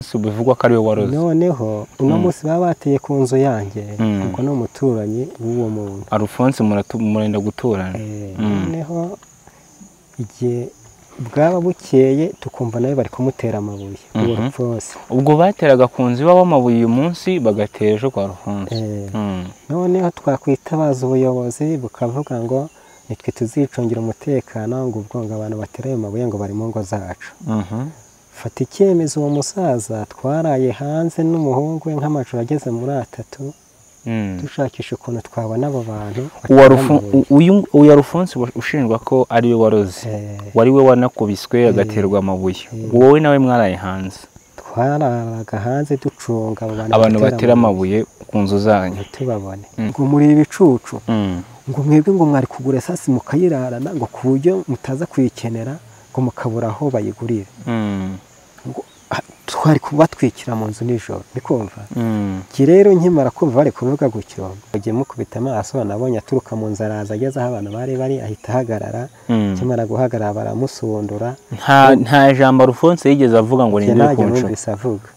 Bivugwa ko ari we waroze. Noneho uno munsi baba bateye ku nzu yanjye, kuko ni umuturanyi w'uwo muntu. Alphonse murenda guturana. Noneho igihe bwaba bukeye tukumva nawe bari kumutera amabuye uwo Alphonse. Ubwo bateraga ku nzu iwabo amabuye uyu munsi, bagatera ejo kwa Alphonse. Noneho twakwitabaza ubuyobozi bukavuga ngo nitwe tuzicungira umutekano, ngo ubwo ngo abantu batera ayo mabuye ngo bari mu ngo zacu. Fata icyemezo uwo musaza twaraye hanze n'umuhungu we nk'amajoro ageze muri 3, dushakisha ukuntu twabona abo bantu. Uyu Alphonse ushinjwa ko ari we waroze, wari we wanakubiswe agaterwa amabuye, wowe nawe mwaraye hanze? Twararaga hanze ducunga abo abantu batera amabuye ku nzu zanyu ntitubabone. Ngo muri ibicucu, ngo mwebwe ngo mwari kugura esasi mukayirarana, ngo ku buryo mutaza kuyikenera, ngo mukabura aho bayigurira. Twari kubatwikira mu nzu nijoro, ndikumva. Ki rero nkimara kumva bari kuvuga gutyo, bagiye mukubita amaso, nabonye aturuka mu nzu araza ageze aho abantu bari bari ahita ahagarara. Nkimara guhagarara baramusundura. Nta jambo Alphonse yigeze avuga ngo ninde uri kunshaka. Avuga.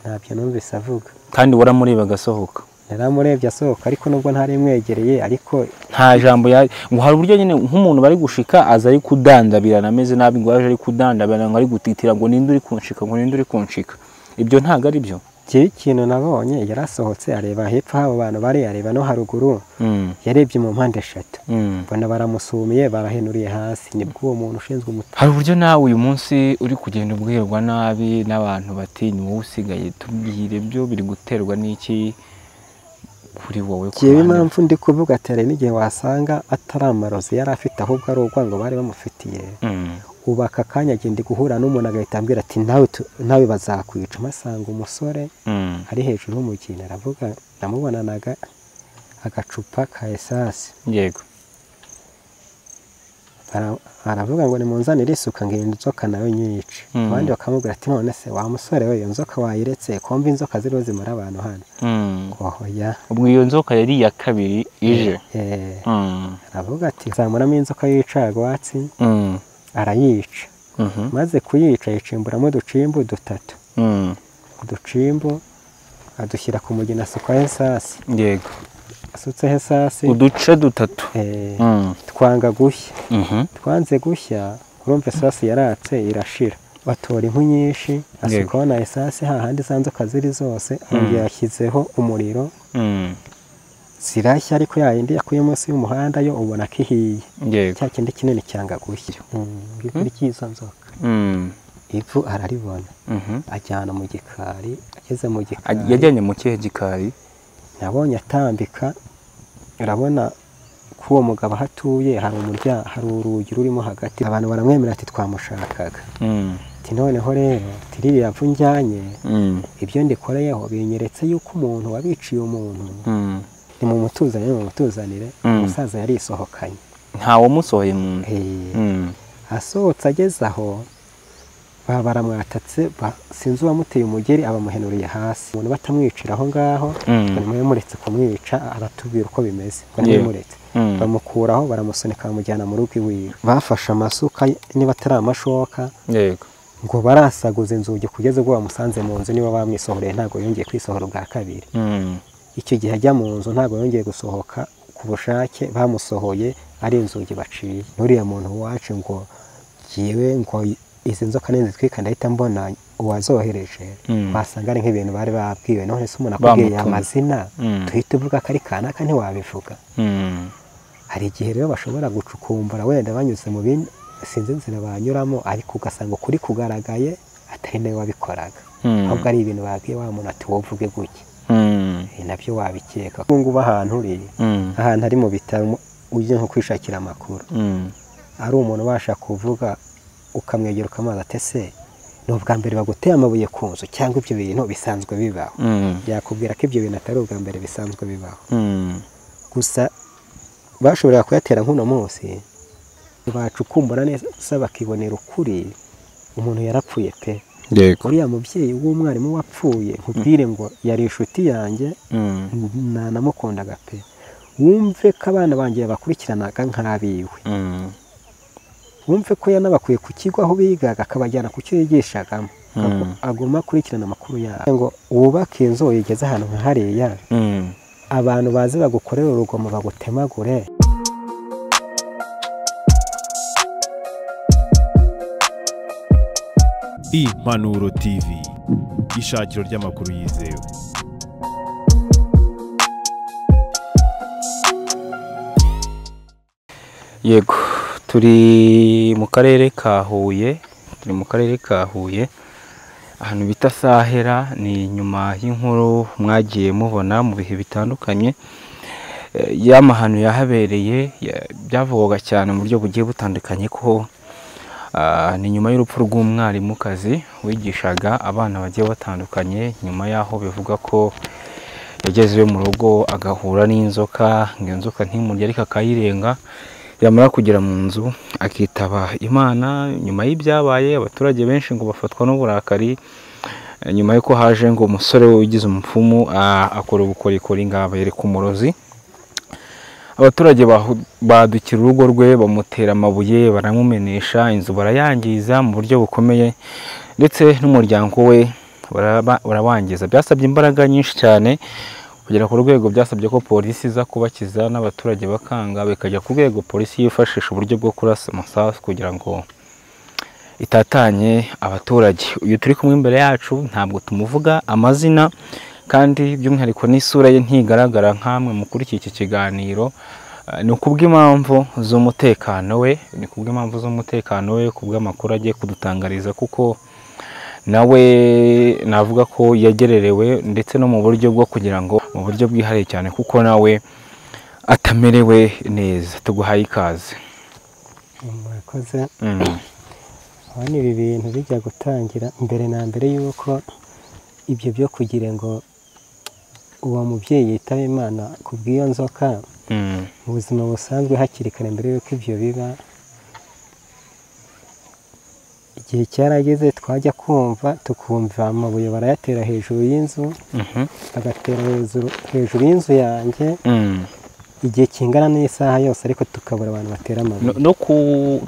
Ntabyo numvise avuga. Kandi waramureba agasohoka. Naramurebye asohoka, ariko nubwo ntari mwegereye, ariko nta jambo ngo hari uburyo nyine nk'umuntu bari gushika aza ari kudandabirana ameze nabi, ngo aje ari kudandabirana ngo ari gutitira ngo ninde uri kunshika, ngo ninde uri kunshika. Ibyo ntago ari byo. Ikintu nabonye yarasohotse areba hepfo abo bantu bari, areba no haruguru, yarebye mu mpande 3, mbona baramusumiye barahenuriye hasi. Nibwo uwo muntu ushinzwe umutekano. Hari uburyo nawe uyu munsi uri kugenda ubwirwa nabi n'abantu bati ni wowe usigaye, tubwire byo biri guterwa n'iki kuri wowe? Jewe impamvu ndi kuvuga ati n'igihe wasanga atari amarozi yari afite, ahubwo ari urwango bari bamufitiye. Ubu aka kanya agenda guhura n'umuntu agahita ambwira ati nawe bazakwica. Masanga umusore ari hejuru y'umugina, aravuga namubonanaga agacupa ka esasi. Yego. Aravuga ngo nimunzanire isuka ngo iyi nzoka nayo nyice. Abandi bakamubwira ati none se wa musore we iyo nzoka wayiretse, komva inzoka ziriho zimara abantu hano. Oya. Ubwo iyo nzoka yari iya kabiri ije. Aravuga ati zamuramo inzoka y'icagwatsi, arayica. Maze kuyica yicimburamo uducimbu 3. Uducimbu adushyira ku mugina asukaho esasi. Yego. Asutseho esasi uduce 3. Twanga gushya. Twanze gushya, urumva esasi yaratse irashira. Batora inkwi nyinshi asukaho na esasi hahandi za nzoka ziri zose, arongera yashyizeho umuriro. Zirashya, ariko ya yindi yakuye munsi y'umuhanda yo ubona ko ihiye. Cya kindi kinini cyanga gushya. Ngikuri cy'izo nzoka. Ivu araribona. Ajyana mu gikari, ageze mu gikari. Yajyanye mu kihe gikari? Nabonye atambika, urabona ko uwo mugabo aho atuye hari umuryango, hari urugi rurimo hagati. Abantu baramwemera ati twamushakaga. Ati noneho rero tiririya vu njyanye, ibyo ndikoreyeho binyeretse yuko umuntu wabiciye umuntu, ni mu mutuzanire, mu mutuzanire. Umusaza yarisohokanye. Nta wamusohoye mu nzu. Asohotse ageze aho baramwatatse, sinzi uwamuteye umugeri abamuhenuriye hasi. Umuntu batamwicira aho ngaho, bamuretse kumwica aratubwira uko bimeze, bamuretse bamukuraho baramusunika bamujyana mu rugo iwiwe. Bafashe amasuka niba atari amashoka, yego, ngo barasaguza inzugi kugeza ubwo bamusanze mu nzu. Niba bamwisohoreye ntabwo yongeye kwisohora ubwa kabiri. Icyo gihe ajya mu nzu ntabwo yongeye gusohoka ku bushake, bamusohoye ari inzugi baciye. Nuriya muntu wacu ngo jyewe ngo izi nzoka nizitwika ndahita mbona uwazohereje, wasanga ari nk'ibintu bari babwiwe. None se umuntu akubwiye amazina tuhita uvuga ko ari kanaka, ntiwabivuga. Hari igihe rero bashobora gucukumbura wenda banyuze mu bindi, sinzi inzira banyuramo, ariko ugasanga ukuri kugaragaye atari nawe wabikoraga, ahubwo ari ibintu babwiye wa muntu ati wowe uvuge gutya. Nabyo wabikeka. Ubu ngubu ahantu uri, ahantu ari mu bitaro ujye nko kwishakira amakuru, ari umuntu ubasha kuvuga ukamwegera ukamubaza ati ese ni ubwa mbere baguteye amabuye ku nzu cyangwa ibyo bintu bisanzwe bibaho? Yakubwira ko ibyo bintu atari ubwa mbere bisanzwe bibaho. Gusa bashobora kuyatera nk'uno munsi, bacukumbura neza bakibonera ukuri, umuntu yarapfuye pe. Uriya mubyeyi w'umwarimu wapfuye, nkubwire ngo yari inshuti yanjye, nanamukundaga pe. Wumve ko abana banjye bakurikiranaga nk'abiwe. Wumve ko yanabakuye ku kigo aho bigaga akabajyana ku cyo yigishagamo, aguma akurikirana amakuru yabo. Ngo wubake inzu igeze ahantu nka hariya, abantu bazi bagukorera urugomo bagutemagure. Impanuro TV, ishakiro ry'amakuru yizewe. Yego, turi mu karere ka Huye, turi mu karere ka Huye ahantu bita Sahera. Ni nyuma y'inkuru mwagiye mubona mu bihe bitandukanye y'amahano yahabereye, byavugwaga cyane mu buryo bugiye butandukanye ko ni nyuma y'urupfu rw'umwarimukazi wigishaga abana bagiye batandukanye, nyuma yaho bivuga ko yageze iwe mu rugo agahura n'inzoka, ngo inzoka ntimurye ariko akayirenga, yamara kugera mu nzu akitaba Imana. Nyuma y'ibyabaye abaturage benshi ngo bafatwa n'uburakari, nyuma y'uko haje ngo umusore we wigize umupfumu akora ubukorikori ngo abereke umurozi. Abaturage badukira urugo rwe bamutera amabuye, baramumenesha, inzu barayangiza mu buryo bukomeye, ndetse n'umuryango we barawangiza. Byasabye imbaraga nyinshi cyane kugera ku rwego byasabye ko polisi iza kubakiza n'abaturage bakanga, bikajya ku rwego polisi yifashisha uburyo bwo kurasa amasasu kugira ngo itatanye abaturage. Uyu turi kumwe imbere yacu ntabwo tumuvuga amazina, kandi by'umwihariko n'isura ye ntigaragara nk'amwe mukurikiye iki kiganiro. Ni kubw'impamvu z'umutekano we, ni kubw'impamvu z'umutekano we, kubw'amakuru agiye kudutangariza, kuko nawe navuga ko yagererewe ndetse no mu buryo bwo kugira ngo mu buryo bwihariye cyane, kuko nawe atamerewe neza. Tuguhaye ikaze. Murakoze. Abana ibi bintu bijya gutangira mbere na mbere yuko ibyo byo kugira ngo uwo mubyeyi yitaba Imana kubw'iyo nzoka, mu buzima busanzwe hakiri kare mbere yuko ibyo biba, igihe cyarageze twajya kumva tukumva amabuye barayatera hejuru y'inzu, bagatera hejuru y'inzu yanjye igihe kingana n'isaha yose, ariko tukabura abantu batera amabuye.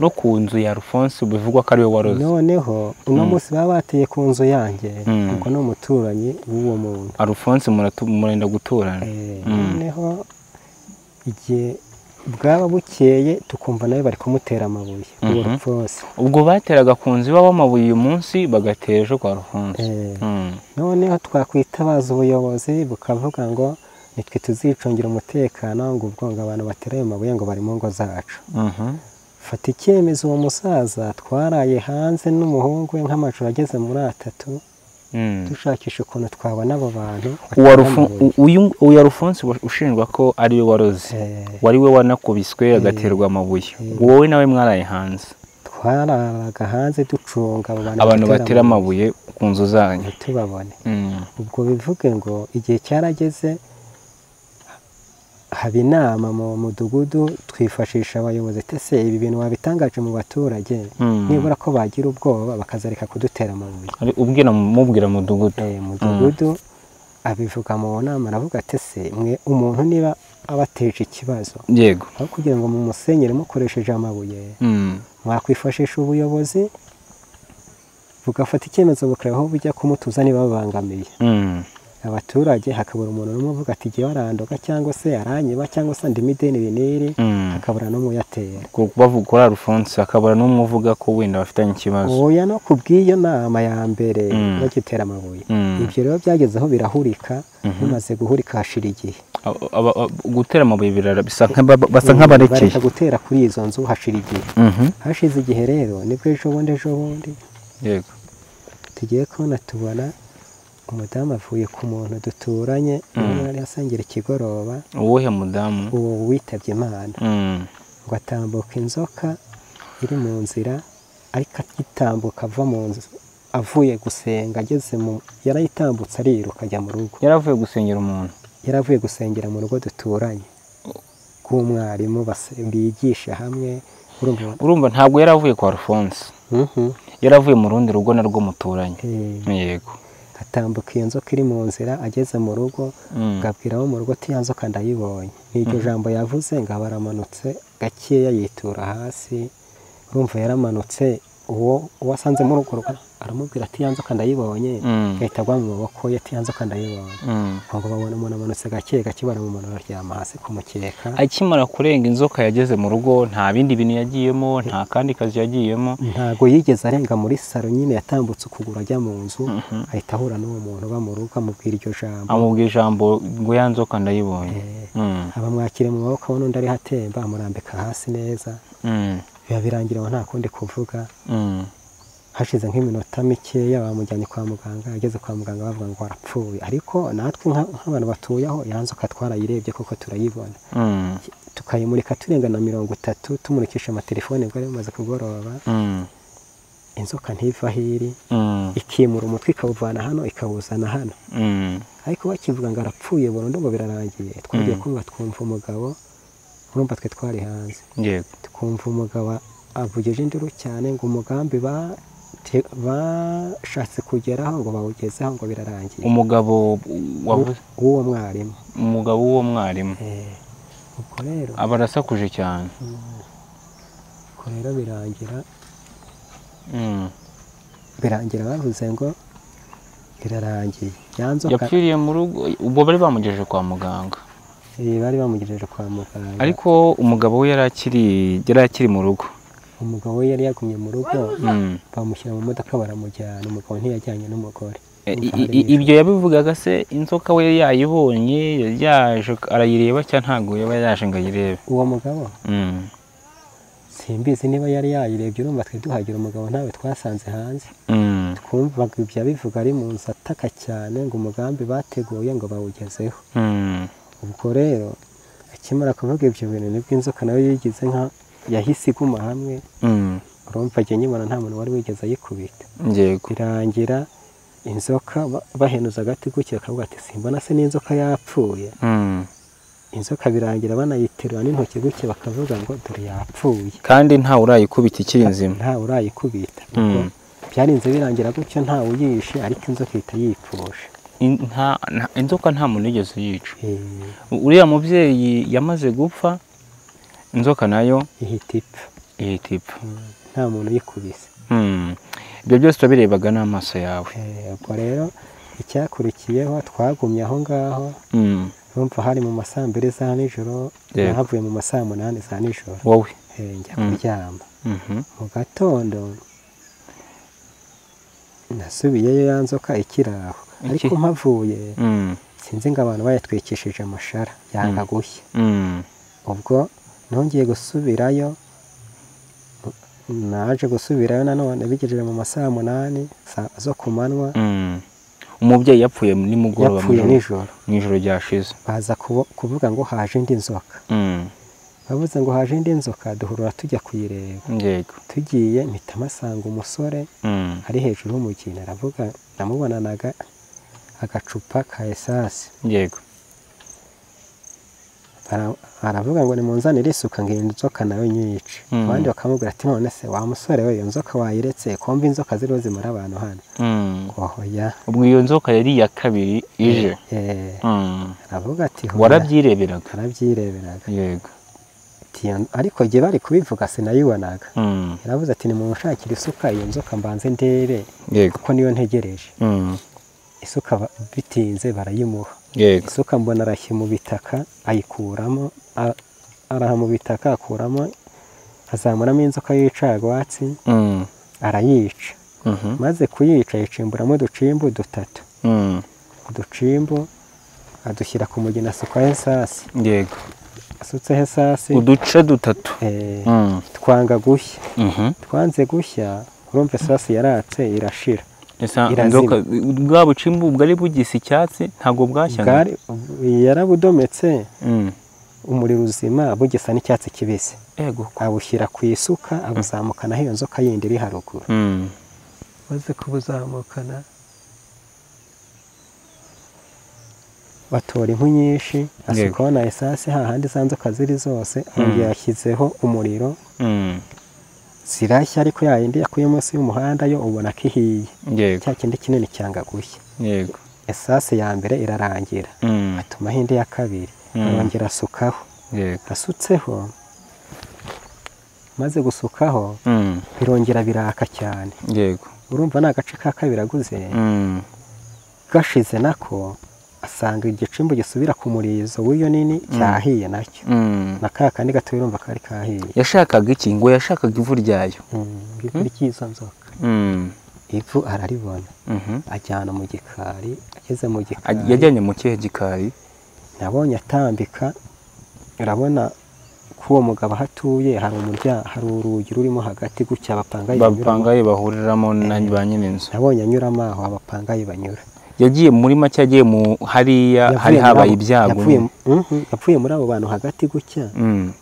No ku nzu ya Alphonse bivugwa ko ari we waroze. Noneho uno munsi baba bateye ku nzu yanjye, ubwo ni umuturanyi w'uwo muntu Alphonse, murenda guturana. Noneho igihe bwaba bukeye tukumva nawe bari kumutera amabuye uwo Alphonse. Ubwo bateraga ku nzu iwabo amabuye uyu munsi, bagatera ejo kwa Alphonse. Noneho twakwitabaza ubuyobozi bukavuga ngo nitwe tuzicungira umutekano, ngo ubwo ngo abantu batera ayo mabuye ngo bari mu ngo zacu. Fata icyemezo uwo musaza twaraye hanze n'umuhungu we nk'amajoro ageze muri 3, dushakisha ukuntu twabona abo bantu. Uyu Alphonse ushinjwa ko ari we waroze, wari we wanakubiswe agaterwa amabuye, wowe nawe mwaraye hanze? Twararaga hanze ducunga abo abantu batera amabuye ku nzu zanyu ntitubabone. Ubwo bivuge ngo igihe cyarageze haba inama mu mudugudu, twifashisha abayobozi, ese ibi bintu wabitangaje mu baturage nibura ko bagira ubwoba bakazareka kudutera amabuye. Ubwira mubwira mudugudu? Mudugudu abivuga mu nama, aravuga ati ese mwe umuntu niba abateje ikibazo, yego, aho kugira ngo mumusenyere mukoresheje amabuye, mwakwifashisha ubuyobozi bugafata icyemezo bukareba aho bujya kumutuza niba babangamiye. Abaturage hakabura umuntu n'umwe uvuga ati jye warandoga cyangwa se aranyiba cyangwa se andi mideni biniri, hakabura n'umuyatera. Bavuga kuri Alphonse hakabura n'umwe uvuga ko wenda bafitanye ikibazo. Oya, no kubw'iyo nama ya mbere bagitera amabuye. Ibyo rero byagezeho birahurika, bimaze guhurika hashira igihe. Gutera amabuye bisa basa nk'abarekeye. Bareka gutera kuri izo nzu hashira igihe. Hashize igihe rero nibwo ejo bundi yego tugiye kubona tubona umudamu avuye ku muntu duturanye, yari asengera ikigoroba. Uwuhe mudamu? Uwo witabye Imana. Ngo atambuka inzoka iri mu nzira, ariko agitambuka ava mu nzu avuye gusenga, ageze mu yarayitambutse ariruka ajya mu rugo. Yaravuye gusengera umuntu? Yaravuye gusengera mu rugo duturanye k'umwarimu bigisha hamwe. Urumva ntabwo yaravuye kwa Alphonse, yaravuye mu rundi rugo narwo muturanye. Yego. Atambuka iyo nzoka iri mu nzira, ageze mu rugo ngabwira abo mu rugo ati ya nzoka ndayibonye. N'iryo jambo yavuze ngo baramanutse gakeya yitura hasi, Urumva yaramanutse, uwo wasanze muri urwo rugo aramubwira ati ya nzoka ndayibonye, ahita agwa mu maboko ye ati ya nzoka ndayibonye. Ngo babona umuntu amanutse gake gake, baramumanura aryama hasi ku mukeka. Akimara kurenga inzoka yageze mu rugo, nta bindi bintu yagiyemo, nta kandi kazi yagiyemo, ntago yigeze arenga muri saro nyine, yatambutse ukuguru ajya mu nzu, ahita ahura n'uwo muntu uba mu rugo, amubwira iryo jambo, amubwira ijambo ngo ya nzoka ndayibonye. Abamwakire mu maboko, abona undi ariho atemba, amurambika hasi neza. Biba birangira aho, nta kundi kuvuga. Hashize nk'iminota mikeya bamujyanye kwa muganga, ageze kwa muganga bavuga ngo arapfuye. Ariko natwe nk'abantu batuye aho, ya nzoka twarayirebye kuko turayibona, tukayimurika turengana 30, tumurikisha amatelefone bwari bumaze kugoroba. Inzoka ntiva aho iri, ikimura umutwe ikawuvana hano ikawuzana hano. Ariko bakivuga ngo arapfuye burundu ngo birarangiye, twagiye kumva twumva umugabo, urumva twe twari hanze, twumva umugabo avugije induru cyane ngo umugambi bashatse kugeraho ngo bawugezeho ngo birarangiye. Umugabo w'uwo mwarimu, umugabo w'uwo mwarimu ubwo rero aba arasakuje cyane. Ubwo rero birangira bavuze ngo birarangiye. Yapfiriye mu rugo, ubwo bari bamugejeje kwa muganga. Bari bamugejeje kwa muganga, ariko umugabo we yari akiri mu rugo. Umugabo we yari yagumye mu rugo, bamushyira mu modoka baramujyana. Umugabo ntiyajyanye n'umugore. Ibyo yabivugaga se inzoka we yayibonye, yaje arayireba cyangwa ntabwo yaba yaje ngo ayirebe? Uwo mugabo simbizi niba yari yayirebye, urumva twe duhagira umugabo ntawe twasanze hanze. Twumvaga ibyo abivuga ari mu nzu ataka cyane ngo umugambi bateguye ngo bawugezeho. Ubwo rero akimara kuvuga ibyo bintu nibwo inzoka nayo yigize nka yahise iguma hamwe. Urumva njye nyibona nta muntu wari wigeze ayikubita. Birangira inzoka bahenuza agati gutya bakavuga ati simbona se n'inzoka yapfuye. Inzoka birangira banayiterura n'intoki gutya bakavuga ngo dore yapfuye, kandi nta urayikubita ikiri nzima, nta urayikubita. Byarinze birangira gutyo nta uyishe, ariko inzoka ihita yipfusha. Inzoka nta muntu yigeze yica. Uriya mubyeyi yamaze gupfa, inzoka nayo ihita ipfa, nta muntu uyikubise. Ibyo byose turabirebaga n'amaso yawe. Ubwo rero icyakurikiyeho twagumye aho ngaho. Urumva hari mu masaa 2 za nijoro, nahavuye mu masaa 8 za nijoro. Wowe njya kuryama. Mu gatondo nasubiyeyo ya nzoka ikiri aho, ariko mpavuye sinzi ngo abantu bayatwikishije amashara yanga gushya. Ubwo nongeye gusubirayo, naje gusubirayo nanone bigejeje mu masaa 8 zo ku manywa. Umubyeyi yapfuye nimugoroba, yapfuye nijoro, nijoro ryashize. Baza kuvuga ngo haje indi nzoka. Bavuze ngo haje indi nzoka, duhurura tujya kuyireba. Yego. Tugiye mpita masanga umusore ari hejuru y'umugina, aravuga namubonanaga agacupa ka esasi. Yego. Aravuga ngo nimunzanire isuka ngo inzoka nayo nyice. Abandi bakamubwira ati none se wa musore we iyo nzoka wayiretse, komva inzoka ziriho zimara abantu hano. Oya. Ubwo iyo nzoka yari iya kabiri ije. Aravuga ati warabyireberaga. Narabyireberaga. Yego. Ariko gihe bari kubivuga sinayibonaga. Yaravuze ati nimunshakire isuka iyo nzoka mbanze ndebe, kuko niyo ntegereje. Isuka bitinze barayimuha. Isuka mbona arashye mu bitaka ayikuramo, araha mu bitaka akuramo, azamuramo inzoka y'icagwatsi, arayica. Maze kuyica yicimburamo uducimbu dutatu. Uducimbu adushyira ku mugina asukaho esasi. Yego. Asutseho esasi uduce dutatu. Twanga gushya. Twanze gushya, urumva esasi yaratse irashira. Inzoka bwa bucimbu bwari bugisa icyatsi ntabwo bwashyaga, yarabudometse umuriro uzima bugisa n'icyatsi kibisi. Yego. Abushyira ku isuka abuzamukana iyo nzoka yindi iri haruguru. Maze kubuzamukana batora inkwi nyinshi, asukaho na esasi hahandi za nzoka ziri zose, arongera yashyizeho umuriro. Zirashya, ariko yayindi yakuye munsi y'umuhanda yo ubona ko ihiye. Cya kindi kinini cyanga gushya. Yego. Esasi ya mbere irarangira, atumaho indi ya kabiri, arongera asukaho. Yego. Asutseho Maze gusukaho birongera biraka cyane. Yego. Urumva ni agace ka kabiri aguze. Gashize nako asanga igicumbi gisubira ku murizo w'iyo nini cyahiye nacyo. Na ka kandi gato urumva kari kahiye. Yashakaga iki? Ngo yashakaga ivu ryayo. Ivu ry'izo nzoka. Ivu araribona. Ajyana mu gikari, ageze mu gikari. Yajyanye mu kihe gikari? Nabonye atambika, urabona ko uwo mugabo hatuye hari umuryango, hari urugi rurimo hagati gutya abapangayi bahuriramo na ba nyir'inzu. Nabonye anyuramo aho abapangayi banyura. Yagiye muri make, yagiye mu hariya hari habaye ibyago. Yapfuye muri abo bantu hagati gutya.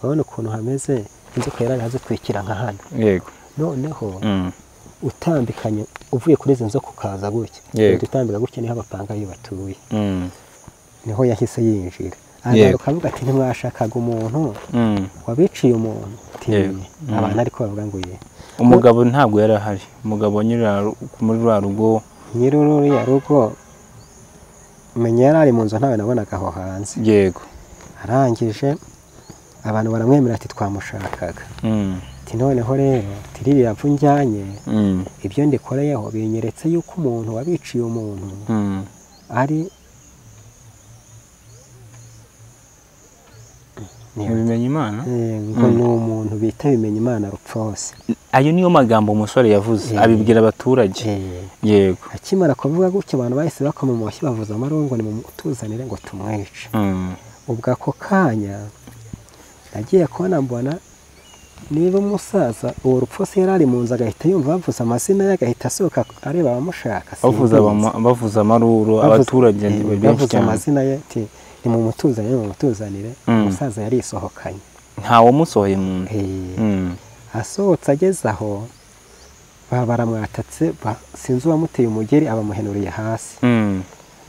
Urabona ukuntu hameze, inzoka yari azitwikira nka hano. Yego. Noneho utambikanye uvuye kuri izo nzoka ukaza gutya. Utambika gutya niho abapangayi batuye. Niho yahise yinjira. Agaruka avuga ati ntimwashakaga umuntu wabiciye umuntu. Abantu ariko bavuga ngo ye. Umugabo ntabwo yari ahari. Umugabo nyira muri rwa rugo, nyiri ruriya rugo menya yari ari mu nzu, ntawe nabonaga aho hanze. Yego. Arangije abantu baramwemera ati twamushakaga. Ati noneho rero tiririya vu njyanye ibyo ndikoreyeho binyeretse yuko umuntu wabiciye umuntu ari Bimenyimana. Ngo ni umuntu bita Bimenyimana Rupfose. Ayo niyo magambo umusore yavuze abibwira abaturage. Yego. Akimara kuvuga gutyo abantu bahise bakoma mu mashyi bavuza amarongo, ni mutuzanire ngo tumwice. Ubwo ako kanya nagiye kubona mbona niba umusaza uwo Rupfose yari ari mu nzu agahita yumva bavuza amazina ye agahita asohoka areba abamushaka. Bavuza amaruru abaturage benshi cyane. Amazina ye ati ni mumutuzanire. Umusaza yari isohokanye. Ntawe musohoye mu nzu. Asohotse ageze aho baramwatatse, sinzi uwamuteye umugeri abamuhenuriye hasi.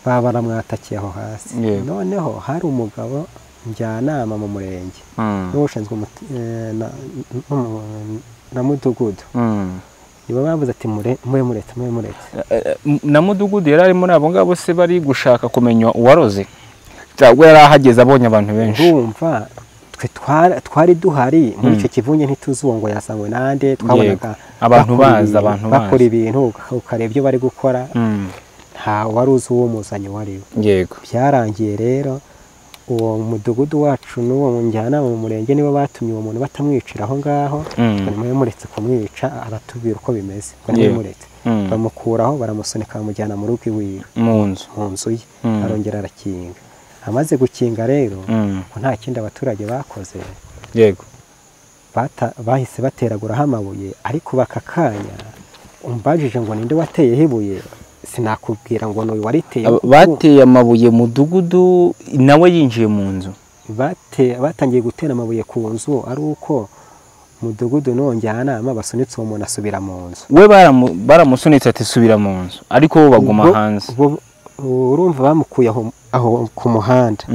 Baramwatakiye aho hasi. Noneho hari umugabo njyanama mu murenge n'ushinzwe na mudugudu. Nibo bavuze ati mure muretse. Na mudugudu yari ari muri abo ngabo se bari gushaka kumenya uwaroze. Cyangwa yari ahageze abonye abantu benshi. Urumva twe twari duhari muri icyo kivunye ntituzi uwo ngo yasangwe nande, twabonaga abantu baza, abantu bakora ibintu ukareba ibyo bari gukora. Nta wari uzi uwo muzanye wari we. Yego. Byarangiye rero uwo mudugudu wacu n'uwo njyanama mu murenge nibo batumye uwo muntu batamwicira aho ngaho. Ngo muretse kumwica aratubwira uko bimeze. Ngo muretse. Bamukuraho baramusunika bamujyana mu rugo iwiwe. Mu nzu ye. Arongera arakinga. Amaze gukinga rero ko nta kindi abaturage bakoze. Yego. Bahise bateraguraho amabuye, ariko bakakanya umbajije ngo ninde wateyeho ibuye sinakubwira ngo n'uyu wariteye. Bateye amabuye mudugudu nawe yinjiye mu nzu. Batangiye gutera amabuye ku nzu ari uko mudugudu n'onjyanama basunitse uwo muntu asubira mu nzu. We baramusunitse ati subira mu nzu, ariko bo baguma hanze. Urumva bamukuye aho ku muhanda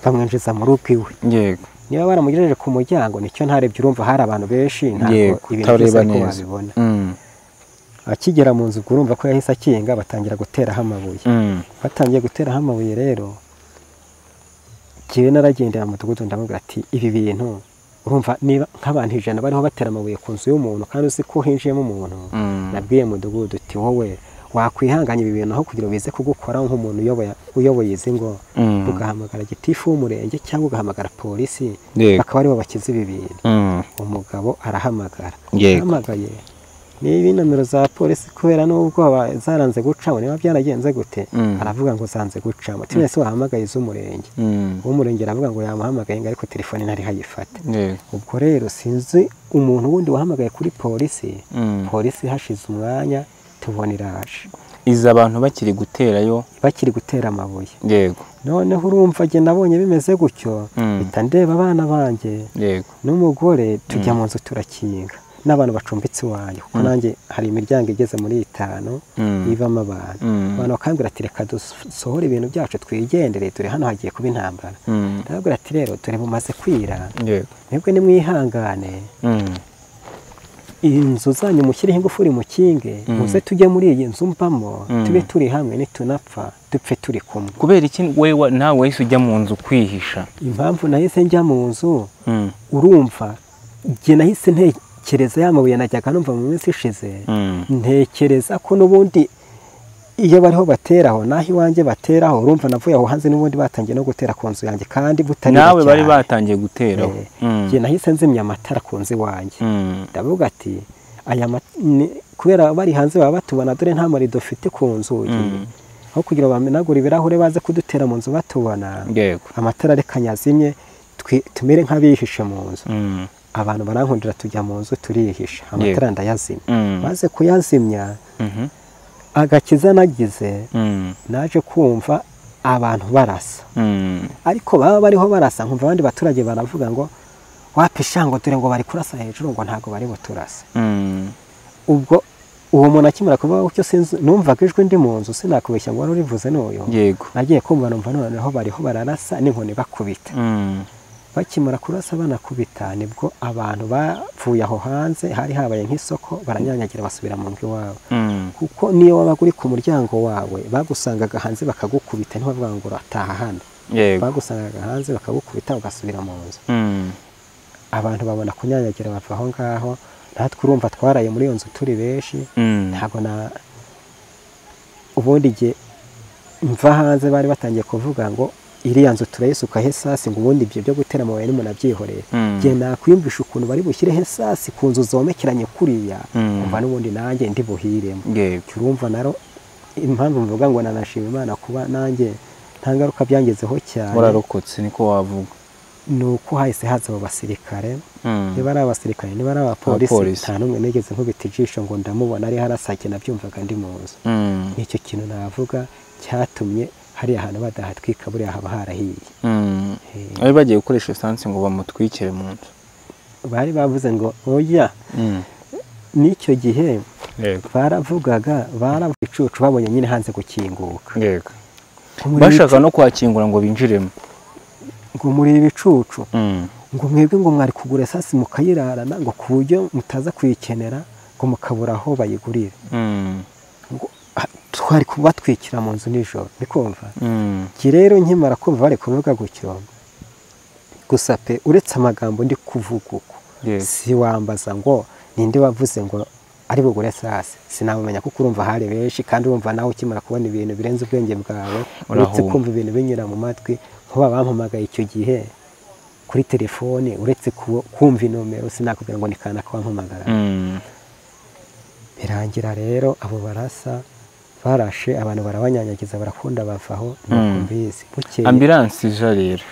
bamwinjiza mu rugo iwe. Yego. Niba baramugejeje ku muryango nicyo ntarebye, urumva hari abantu benshi ntabwo ibintu byose ariko babibona. Akigera mu nzu urumva ko yahise akinga, batangira guteraho amabuye. Batangiye guteraho amabuye rero jyewe naragendera mu mudugudu ndamubwira ati ibi bintu urumva niba nk'abantu 100 bariho batera amabuye ku nzu y'umuntu kandi uzi ko hinjiyemo umuntu. Nabwiye mudugudu uti wowe wakwihanganya ibi bintu aho kugira bize kugukora nk'umuntu uyoboye izi ngo ugahamagara gitifu w'umurenge cyangwa ugahamagara polisi bakaba aribo bakiza ibi bintu. Umugabo arahamagara. Ahamagaye niba inomero za polisi kubera n'ubwo zaranze gucamo niba byaragenze gute, aravuga ngo zanze gucamo. Ati nese wahamagaye iz'umurenge. Uw'umurenge aravuga ngo yamuhamagaye ngo ariko telefone ntari hayifate. Ubwo rero sinzi umuntu wundi wahamagaye kuri polisi. Polisi hashize umwanya tubona iraje. Iza abantu bakiri guterayo, bakiri gutera amabuye. Yego. Noneho urumva jye nabonye bimeze gutyo, mpita ndeba abana banjye n'umugore tujya mu nzu turakinga. N'abantu bacumbitse iwanjye kuko nanjye hari imiryango igeze muri 5 ivamo abantu. Abantu bakambwira ati reka dusohore ibintu byacu twigendere, turi hano hagiye kuba intambara. Ndababwira ati rero turi bumaze kwira, mwebwe nimwihangane, inzu zanyu mushyireho ingufuri mukinge, muze tujye muri iyi nzu mbamo, tube turi hamwe, nitunapfa dupfe turi kumwe. Kubera iki wewe nawe wahise ujya mu nzu kwihisha? Impamvu nahise njya mu nzu, urumva Njye nahise ntekereza ya mabuye najyaga numva mu minsi ishize, ntekereza ko n'ubundi iyo bariho bateraho naho iwanjye bateraho, urumva navuye aho hanze n'ubundi batangiye no gutera ku nzu yanjye kandi butarira nawe bari batangiye guteraho. Njye nahise nzimya amatara ku nzu iwanjye, ndavuga ati aya kubera bari hanze baba batubona, dore nta marido ufite ku nzugi, aho kugira bamenagure ibirahure baze kudutera mu nzu batubona, amatara reka nyazimye tumere nk'abihishe mu nzu. Abantu barankundira tujya mu nzu turihisha, amatara ndayazimya. Maze kuyazimya agakiza nagize, naje kumva abantu barasa, ariko baba bariho barasa nkumva abandi baturage baravuga ngo wapisha ngo dore ngo bari kurasa hejuru ngo ntago bari buturase. Ubwo uwo muntu akimara kuvuga gutyo sinzi, numvaga ijwi ndi mu nzu, sinakubeshya ngo wari urivuze n'uyu. Nagiye kumva numva noneho bariho bararasa n'inkoni bakubita. Bakimara kurasa banakubita, nibwo abantu bavuye aho hanze hari habaye nk'isoko baranyanyagira basubira mu ngo iwabo. Kuko niyo wabaga uri ku muryango wawe bagusangaga hanze bakagukubita, ntibavuga ngo urataha hano. Bagusangaga hanze bakagukubita ugasubira mu nzu. Abantu babona kunyanyagira bava aho ngaho. Natwe urumva twaraye muri iyo nzu turi benshi, ntabwo na ubundi gihe mva hanze bari batangiye kuvuga ngo iriya nzu turayisuka hesasi, ngo ubundi ibyo byo gutera amabuye n'umuntu abyihoreye. Njye nakwiyumvisha ukuntu bari bushyire hesasi ku nzu zomekeranye kuriya, umva n'ubundi nanjye ndi buhiremo. Urumva naro impamvu mvuga ngo nanashima Imana kuba nanjye nta ngaruka byangezeho cyane. Wararokotse niko wavuga. Nuko hahise haza abo basirikare, niba ari abasirikare niba ari abapolisi, nta n'umwe nigeze nkubita ijisho ngo ndamubona ari harasake, nabyumvaga ndi mu nzu. Nicyo kintu navuga cyatumye hariya hantu badahatwika, buriya haba harahiye. Bari bagiye gukoresha esansi ngo bamutwikire mu nzu, bari bavuze ngo oya. N'icyo gihe baravugaga baravuga icucu babonye nyine hanze gukinguka, bashaka no kwakingura ngo binjiremo, ngo muri ibicucu, ngo mwebwe ngo mwari kugura esasi mukayirarana ngo ku buryo mutaza kuyikenera ngo mukabura aho bayigurira, ngo twari kubatwikira mu nzu nijoro. Nikumva ki rero nkimara kumva bari kuvuga gutyo gusa pe, uretse amagambo ndi kuvuga uko, si wambaza ngo ninde wavuze ngo ari bugure esasi, sinamumenya kuko urumva hari benshi, kandi urumva nawe ukimara kubona ibintu birenze ubwenge bwawe, uretse kumva ibintu binyura mu matwi. Nkuba bampamagaye icyo gihe kuri telefone, uretse kumva inomero sinakubwira ngo ni kanaka wampamagara. Birangira rero abo barasa barashe abantu barabanyanyagiza barakunda bavaho, nuko mbizi. Bukeye ambulance ija rero,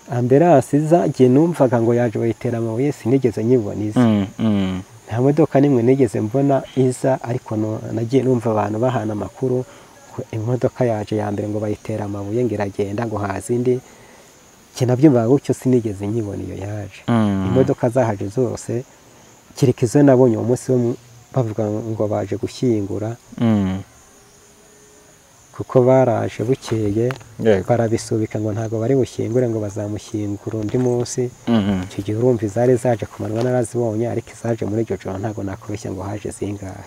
ambulance iza, jye numvaga ngo yaje bayitera amabuye, sinigeze nyibona iza. Nta modoka nimwe nigeze mbona iza, ariko nagiye numva abantu bahana amakuru imodoka yaje ya mbere ngo bayitera amabuye ngo iragenda ngo haza indi. Njye nabyumvaga gutyo, sinigeze nyibona iyo yaje. Imodoka zahaje zose kereka izo nabonye uwo munsi bavuga ngo baje gushyingura, kuko baraje bukeye barabisubika ngo ntago bari bushyingure ngo bazamushyingura undi munsi. Icyo gihe urumva izari zaje kumanwa narazibonye, ariko izaje muri iryo joro ntago nakubeshya ngo haje zingahe.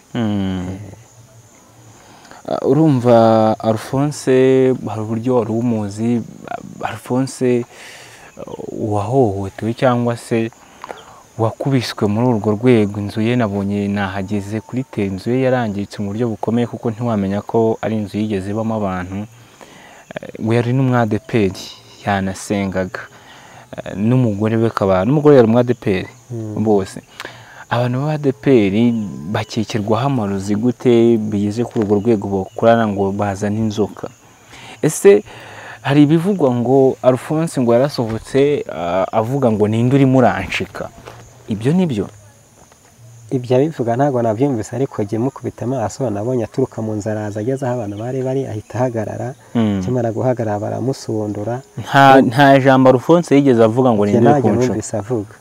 Urumva Alphonse hari uburyo wari umuzi, Alphonse wahohotewe cyangwa se wakubiswe muri urwo rwego, inzu ye nabonye nahageze kuri te, inzu ye yarangiritse mu buryo bukomeye kuko ntiwamenya ko ari inzu yigeze ibamo abantu. We yari n'umwadeperi, yanasengaga n'umugore we, akaba n'umugore yari umwadeperi bose. Abantu b'abadeperi bakikirwaho amarozi gute bigeze kuri urwo rwego bakorana ngo bazane inzoka? Ese hari ibivugwa ngo Alphonse ngo yarasohotse avuga ngo ninde urimo uranshika, ibyo nibyo? Ibyo abivuga ntabwo nabyumvise, ariko jye mukubita amaso nabonye aturuka mu nzu araza ageze aho abantu bari bari ahita ahagarara. Akimara guhagarara baramusundura. Nta jambo Alphonse yigeze avuga ngo ninde uri kunshika, avuga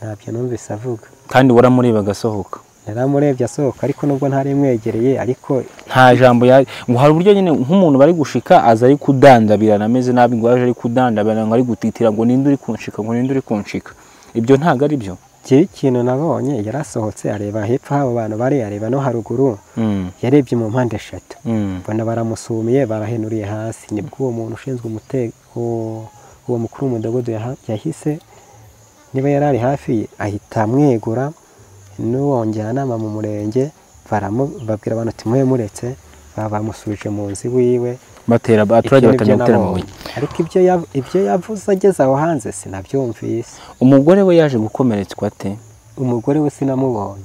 ntabyo numvise avuga. Kandi waramureba agasohoka? Naramurebye asohoka, ariko nubwo ntari mwegereye, ariko nta jambo ngo hari uburyo nyine nk'umuntu bari gushika aza ari kudandabirana ameze nabi, ngo aje ari kudandabirana ngo ari gutitira ngo ninde uri kunshika, ngo ninde uri kunshika. Ibyo ntago ari byo. Ikintu nabonye yarasohotse areba hepfo abo bantu bari, areba no haruguru, yarebye mu mpande eshatu, mbona baramusumiye barahenuriye hasi. Nibwo uwo muntu ushinzwe umutekano, uwo mukuru w'umudugudu yahise Niba yari ari hafi ye ahita amwegura, n'uwo njyanama mu murenge babwira abantu ati mwe muretse, bamusubije mu nzu iwiwe, batera abaturage batangiye gutera amabuye. Ariko ibyo yavuze ageze aho hanze sinabyumvise. Umugore we yaje gukomeretswa ate? Umugore we sinamubonye.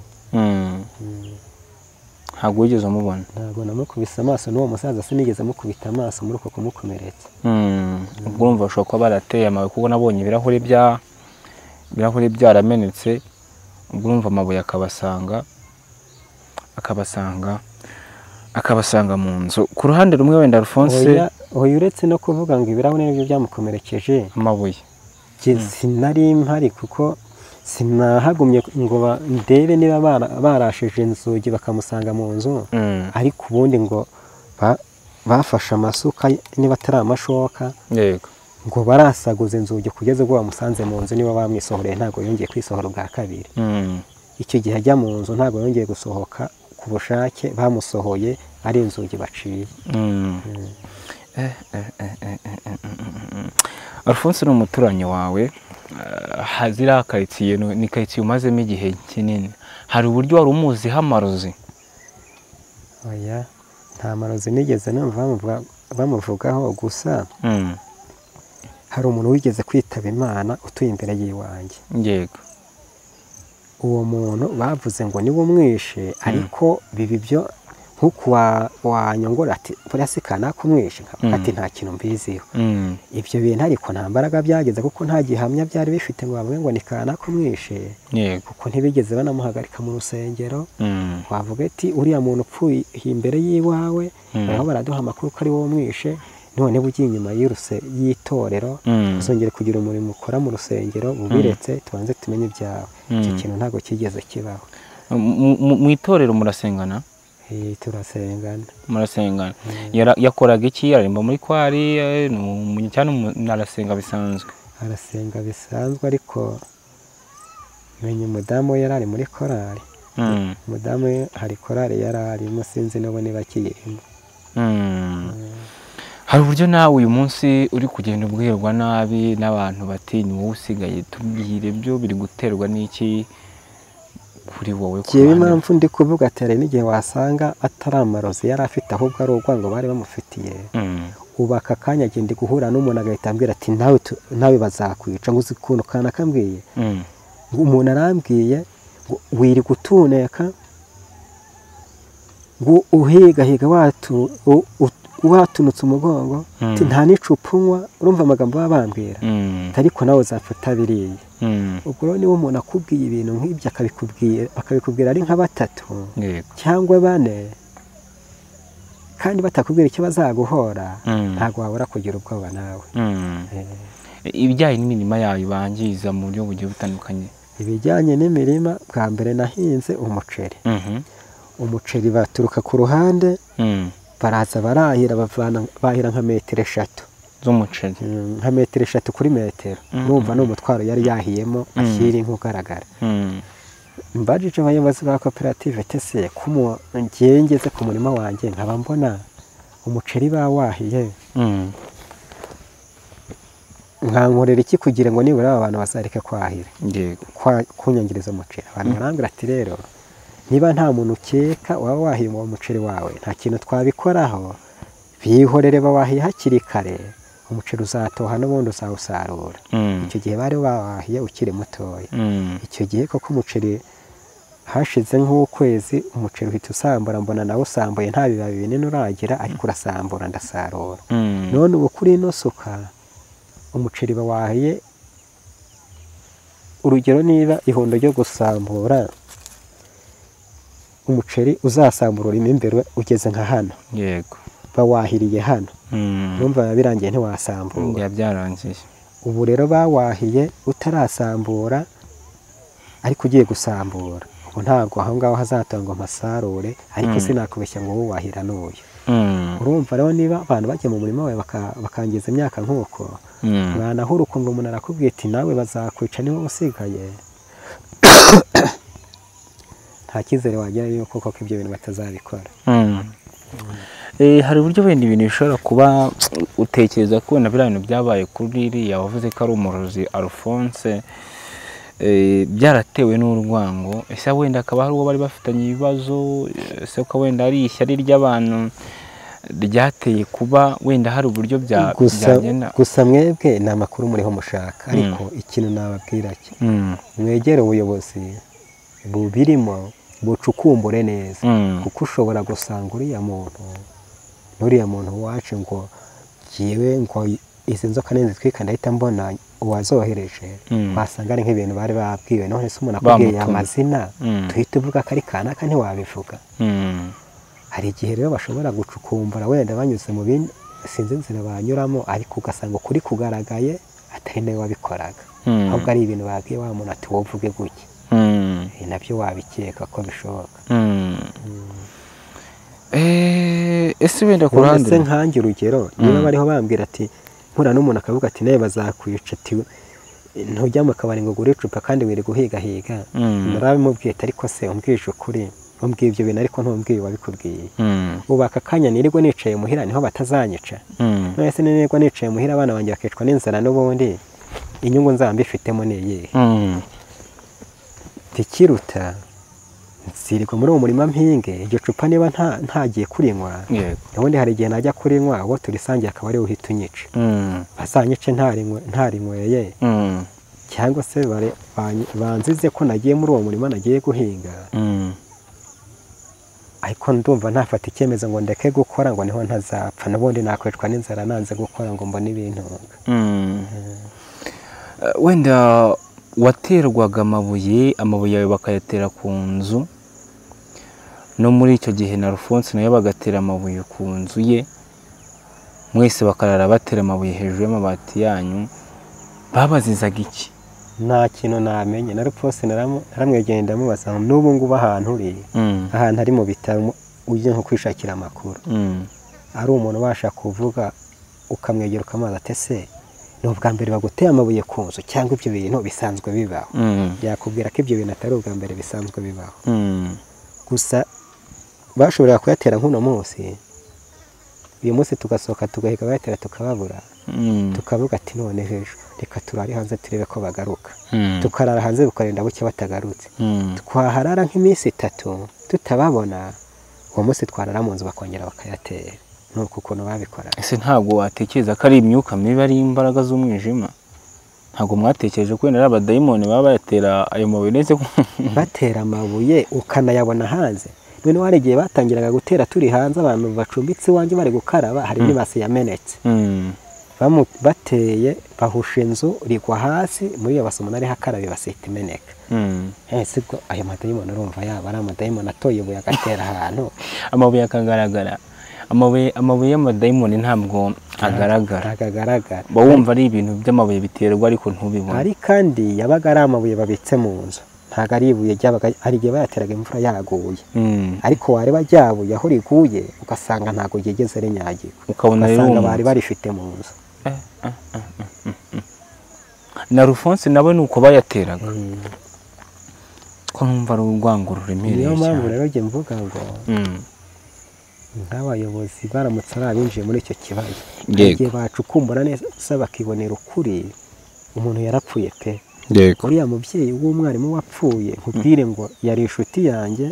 Ntabwo wigeze umubona? Ntabwo namukubise amaso, n'uwo musaza sinigeze amukubita amaso muri uko kumukomeretsa. Ubwo urumva bashobora kuba barateye amabuye, kuko nabonye ibirahuri byaramenetse, ubwo urumva amabuye akabasanga mu nzu. Ku ruhande rumwe wenda Alphonse, oya uretse no kuvuga ngo ibirahuri nibyo byamukomerekeje, amabuye sinari mpari kuko sinahagumye ngo ndebe niba barashije inzugi bakamusanga mu nzu. Ariko ubundi ngo bafashe amasuka niba atari amashoka, yego, ngo barasaguza inzugi kugeza ubwo bamusanze mu nzu. Niba bamwisohoreye ntabwo yongeye kwisohora ubwa kabiri. Icyo gihe ajya mu nzu ntabwo yongeye gusohoka ku bushake, bamusohoye ari inzugi baciye. Alphonse ni umuturanyi wawe, hazira karitsiye ni karitsiye umazemo igihe kinini, hari uburyo wari umuziho amarozi? Oya, nta marozi nigeze numva bamuvugaho. Gusa hari umuntu wigeze kwitaba Imana utuye imbere y'iwanjye. Yego. Uwo muntu bavuze ngo niwe umwishe, ariko bibi byo nkuko wanyongora ati buriya si kanaka umwishe, ati nta kintu mbiziho. Ibyo bintu ariko nta mbaraga byageze, kuko nta gihamya byari bifite ngo bavuge ngo ni kanaka umwishe. Kuko ntibigeze banamuhagarika mu rusengero. Wavuga ati uriya muntu upfuye imbere y'iwawe, bariho baraduha amakuru ko ari wowe umwishe, none ugiye inyuma y'itorero uzongere kugira umurimo ukora mu rusengero, ubiretse tubanze tumenye ibyawe. Icyo kintu ntabwo kigeze kibaho. Mu itorero murasengana? Turasengana. Murasengana. Yakoraga iki? Aririmba muri kwari cyane arasenga bisanzwe? Arasenga bisanzwe, ariko menya umudamu we yari ari muri korali. Umudamu we hari korali yari arimo, sinzi n'ubu niba akiyirimo. Hari uburyo nawe uyu munsi uri kugenda ubwirwa nabi n'abantu bati ni wowe usigaye, tubwire byo biri guterwa n'iki kuri wowe? Jewe impamvu ndi kuvuga ati hari n'igihe wasanga atari amarozi yari afite, ahubwo ari urwango bari bamufitiye. Ubu aka kanya agenda guhura n'umuntu agahita ambwira ati nawe bazakwica, ngo uzi ukuntu kanaka ambwiye. Umuntu arambwiye ngo wiri gutuneka, ngo uhigahiga watunutse umugongo, nta n'icupa unywa. Urumva amagambo baba bambwira, ariko nawe uzapfa utabiriye. Ubwo rero niba umuntu akubwiye ibintu nk'ibyo akabikubwira ari nka batatu cyangwa bane, kandi batakubwira icyo bazaguhora, ntabwo wabura kugira ubwoba nawe. Ibijyanye n'imirima yayo bangiza mu buryo bugiye butandukanye? Ibijyanye n'imirima, bwa mbere nahinze umuceri. Umuceri baturuka ku ruhande, baraza barahira, bahira nka metero 3 z'umuceri, nka metero 3 kuri metero. Urumva ni umutwaro yari yahiyemo ashyira inka ugaragara. Mbajije abayobozi ba koperative tese ko ngiye ngeze ku murima wanjye nkaba mbona umuceri bawahiye, nkankorera iki kugira ngo nibura aba bantu bazareke kwahira, kunyangiriza umuceri? Abantu barambwira ati rero niba nta muntu ukeka waba wahiye uwo muceri wawe, nta kintu twabikoraho, bihorere bawahiye hakiri kare, umuceri uzatoha n'ubundi uzawusarura. Icyo gihe bari bawahiye ukiri mutoya. Icyo gihe koko umuceri hashize nk'ukwezi umuceri uhita usambura, mbona nawe usambuye nta bibabi binini uragira, ariko urasambura ndasarura. None ubu kuri ino suka umuceri bawahiye, urugero niba ihundo ryo gusambura umuceri uzasambura urimo imbere ugeze nka hano, yego, bawahiriye hano, urumva birangiye ntiwasambura, byarangiye. Ubu rero bawahiye utarasambura ariko ugiye gusambura, ubu ntabwo aho ngaho hazatangwa amasarure, ariko sinakubeshya ngo wowe wahira n'uyu. Urumva rero niba abantu bajya mu murima wawe bakangiza imyaka nk'uko, mwanahura ukumva umuntu arakubwiye ati nawe bazakwica niba usigaye, nta cyizere wagira yuko koko ibyo bintu batazabikora. Hari uburyo wenda ibintu bishobora kuba utekereza ko na biriya bintu byabaye kuri iriya wavuze ko ari umurozi Alphonse, Byaratewe n'urwango. Ese wenda akaba hari uwo bari bafitanye ibibazo, ese ko wenda ari ishyari ry'abantu ryateye kuba wenda hari uburyo byagenda? Gusa mwebwe ni amakuru muriho mushaka, ariko ikintu nababwira cyo, mwegere ubuyobozi bubirimo bucukumbure neza, kuko ushobora gusanga uriya muntu n'uriya muntu wacu ngo jyewe ngo izi nzoka nizitwika ndahita mbona uwazohereje, wasanga ari nk'ibintu bari babwiwe. None se umuntu akubwiye amazina tuhita uvuga ko ari kanaka, ntiwabivuga. Hari igihe rero bashobora gucukumbura wenda banyuze mu bindi, sinzi inzira banyuramo, ariko ugasanga ukuri kugaragaye atari nawe wabikoraga, ahubwo ari ibintu babwiye wa muntu ati wowe uvuge gutya. Nabyo wabikeka ko bishoboka. Ese wenda ku ruhande se nkange urugero, niba bariho bambwira ati mpura n'umuntu akavuga ati nawe bazakwica, ati ntujya mu kabari ngo ugure icupa kandi wiri guhigahiga, narabimubwiye ariko se umbwije ukuri, umbwiye ibyo bintu ariko ntumbwiye wabikubwiye. Ubu aka kanya nirirwa nicaye muhira niho batazanyica. None se nirirwa nicaye muhira abana banjye bakicwa n'inzara, n'ubundi inyungu nzaba mbifitemo ni iyihe? Ikiruta nzirirwa muri uwo murima mpinge iryo cupa niba ntagiye kurinywa, ubundi hari igihe najya kurinywa uwo turisangiye akaba ariwe uhita unyica, bazanyice ntarinyweye, cyangwa se banzize ko nagiye muri uwo murima nagiye guhinga. Ariko ndumva ntafata icyemezo ngo ndeke gukora ngo niho ntazapfa, n'ubundi nakwicwa n'inzara nanze gukora ngo mbone ibintunga. Wenda waterwaga amabuye yawe bakayatera ku nzu, no muri icyo gihe na Alphonse nawe bagatera amabuye ku nzu ye, mwese bakarara batera amabuye hejuru y'amabati yanyu, babazizaga iki? Nta kintu namenye. Na Alphonse naramwegeye ndamubaza n'ubu ngubu ahantu uri, ahantu ari mu bitaro ujye nko kwishakira amakuru, ari umuntu ubasha kuvuga ukamwegera ukamubaza ati ese ni ubwa mbere baguteye amabuye ku nzu cyangwa ibyo bintu bisanzwe bibaho? Yakubwira ko ibyo bintu atari ubwa mbere bisanzwe bibaho. Gusa bashoboraga kuyatera nk'uno munsi, uyu munsi tugasohoka tugahiga bayatera tukababura, tukavuga ati none ejo reka turare hanze turebe ko bagaruka, tukarara hanze bukarinda bucya batagarutse. Twaharara nk'iminsi 3 tutababona, uwo munsi twarara mu nzu bakongera bakayatera. Nuko ukuntu babikora. Ese ntabwo watekereza ko ari imyuka mibi, ari imbaraga z'umwijima? Ntabwo mwatekereje ko wenda ari abadayimoni baba bayatera ayo mabuye? Ndetse batera amabuye ukanayabona hanze. Noneho hari igihe batangiraga gutera turi hanze, abantu bacumbitse iwanjye bari gukaraba, hari n'ibase yamenetse, bateye bahusha inzu rigwa hasi, muri iyo base umuntu ariho akaraba ibase ihita imeneka. Ese ubwo ayo madayimoni urumva yaba ari amadayimoni atoye ibuye agatera ahantu amabuye akagaragara? Amabuye y'amadayimoni ntabwo agaragara, ba wumva ari ibintu by'amabuye biterwa ariko ntubibone. Ari kandi yabaga ari amabuye babitse mu nzu, ntabwo ari ibuye ryabaga, ari igihe bayateraga imvura yaguye, ariko wareba ryabuye aho riguye ugasanga ntabwo ryigeze rinyagirwa, ukabona bari barifite mu nzu. Na Alphonse nawe nuko bayateraga, ko numva ari urwango ruremereye. Niyo mpamvu rero njye mvuga ngo nk'abayobozi baramutse ari abinjiye muri icyo kibazo, igihe bacukumbura neza bakibonera ukuri, umuntu yarapfuye pe. Uriya mubyeyi w'umwarimu wapfuye, nkubwire ngo yari inshuti yanjye,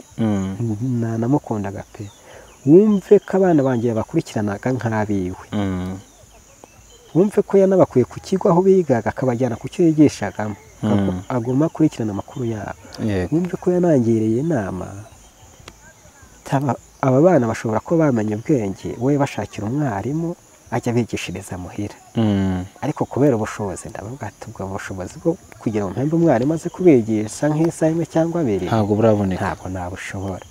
nanamukundaga pe. Wumve ko abana banjye bakurikiranaga nk'abiwe, wumve ko yanabakuye ku kigo aho bigaga akabajyana ku cyo yigishagamo, aguma akurikirana amakuru yabo. Wumve ko yanangiriye inama, aba bana bashobora kuba bamenye ubwenge, we bashakira umwarimu ajya abigishiriza muhira. Ariko kubera ubushobozi, ndavuga ati ubwo bushobozi bwo kugira ngo mpembe umwarimu aze kubigisha nk'isaha imwe cyangwa abiri ntabwo buraboneka, ntabwo nabushobora.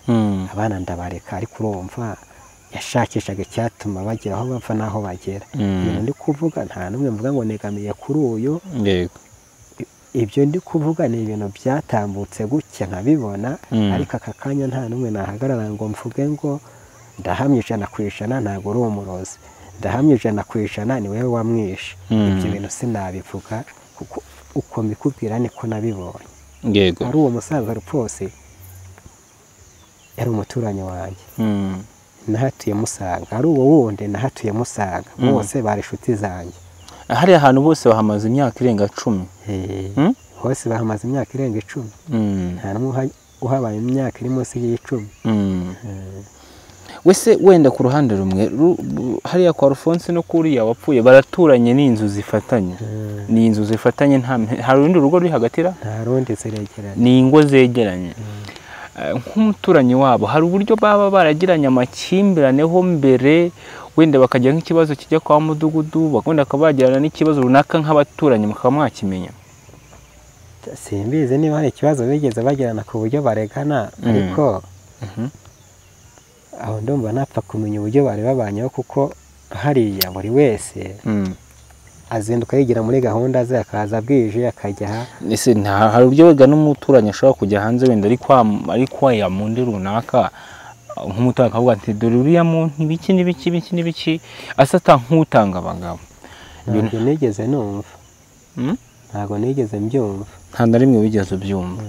Abana ndabareka, ariko urumva yashakishaga icyatuma bagera aho bava n'aho bagera. Ibintu ndi kuvuga nta n'umwe mvuga ngo negamiye kuri uyu. Ibyo ndi kuvuga ni ibintu byatambutse gutya nkabibona, ariko aka kanya nta n'umwe nahagarara ngo mvuge ngo ndahamya 100% ntabwo uri umurozi, ndahamya 100% ni wewe wamwishe. Ibyo bintu sinabivuga kuko uko mbikubwira niko nabibonye. Ari uwo musaza Alphonse yari umuturanyi wanjye, nahatuye musanga, ari uwo wundi nahatuye musanga, bose bari inshuti zanjye. Hariya ahantu bose bahamaze imyaka irenga 10. Bose bahamaze imyaka irenga 10. Nta n'umwe uhabaye imyaka iri munsi y'10. Wese wenda ku ruhande rumwe hariya kwa Alphonse no kuriya wapfuye baraturanye, ni inzu zifatanye. Ni inzu zifatanye, nta hari urundi rugo ruri hagati ra? Nta rundi, ziregeranye. Ni ingo zegeranye. Nk'umuturanyi wabo hari uburyo baba baragiranye amakimbirane ho mbere, wenda bakagira nk'ikibazo kijya kwa mudugudu, wenda bakaba bagirana n'ikibazo runaka nk'abaturanyi mukaba mwakimenya? Simbizi niba hari ikibazo bigeze bagirana ku buryo baregana, ariko aho ndumva napfa kumenya uburyo bari babanyeho, kuko hariya buri wese azinduka yigira muri gahunda ze, akaza bwije akajya aha. Ese nta hari uburyo wega n'umuturanyi ashobora kujya hanze wenda ari kwa ya mundi runaka, nk'umuturanyi akavuga ati dore uriya muntu ibiki n'ibiki ibiki n'ibiki, asata nk'utanga abagabo? Ntabwo nigeze numva. Ntabwo nigeze mbyumva. Nta na rimwe wigeze ubyumva.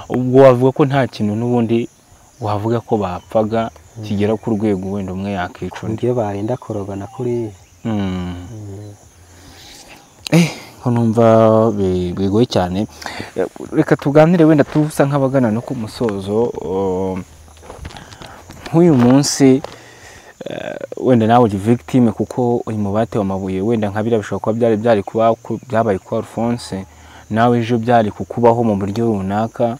Ubwo wavuga ko nta kintu n'ubundi wavuga ko bapfaga kigera ku rwego wenda umwe yakica undi? Iyo barinda kurogana kuri ko numva bigoye cyane. Reka tuganire wenda tusa nk'abagana no ku musozo. Nk'uyu munsi wenda nawe uri victime kuko uri mu batewe amabuye, wenda nka biriya bishobora kuba byari kuba byabaye kwa Alphonse, nawe ejo byari kukubaho mu buryo runaka